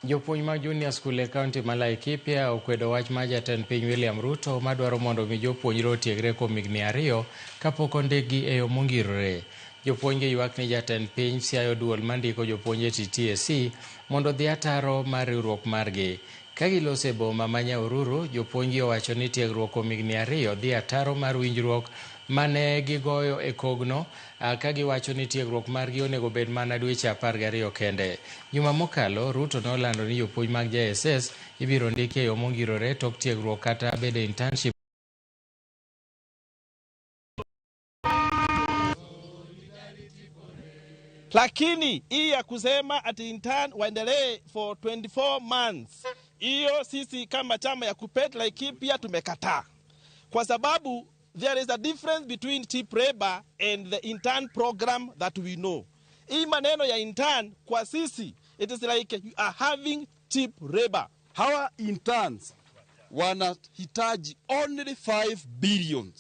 Jopuonj mag Junior School e kaunti ma Laikipia okwedo wach mar jatend piny William Ruto madwaro mondo mi jopuonjre otiegre kuom higni 2 kapok ondikgi e yo mongirore. Jopuonj gi ywak ni jatend piny siayo duol mandiko jopuonj e TSC mondo odhi ataro mar riwruok margi. Ka giloso e boma ma Nyahururu, jopuonj gi owacho ni tiegruok kuom higni 2 dhi ataro mar winjruok mane gigoyo e kogno ka giwacho ni tiegruok margi onego bed mana dweche 12 kende. Juma mokalo, Ruto nolando ni jopuonj mag JSS ibiro ndiki e yo mongirore tok tiegruok kata bedo e internship. Lakini hii ya kusema ati intern waendelee for 24 months, hiyo sisi kama chama ya KUPPET Laikipia tumekataa, kwa sababu there is a difference between cheap labor and the intern program that we know. Hii maneno ya intern kwa sisi, it is like you are having cheap labor. Hawa interns wanahitaji only 5 billion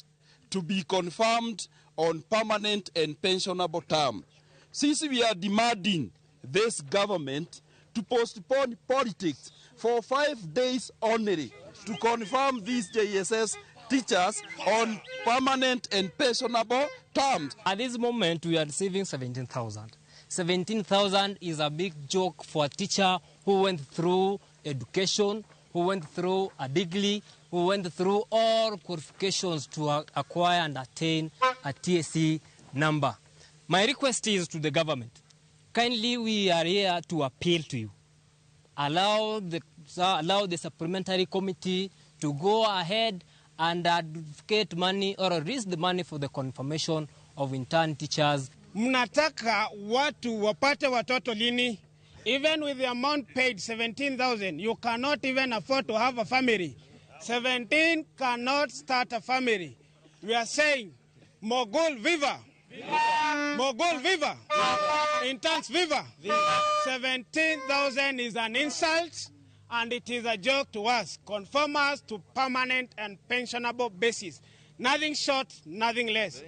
to be confirmed on permanent and pensionable term. Sisi we are demanding this government to postpone politics for 5 days only to confirm these JSS teachers on permanent and pensionable terms. At this moment, we are receiving 17,000. 17,000 is a big joke for a teacher who went through education, who went through a degree, who went through all qualifications to acquire and attain a TSC number. My request is to the government. Kindly, we are here to appeal to you. Allow the supplementary committee to go ahead and advocate money or raise the money for the confirmation of intern teachers. Mnataka watu wapate watoto lini? Even with the amount paid, 17,000, you cannot even afford to have a family. 17 cannot start a family. We are saying, Mogul viva! Mogul viva! Interns viva! 17,000 is an insult and it is a joke to us. Conform us to permanent and pensionable basis. Nothing short, nothing less.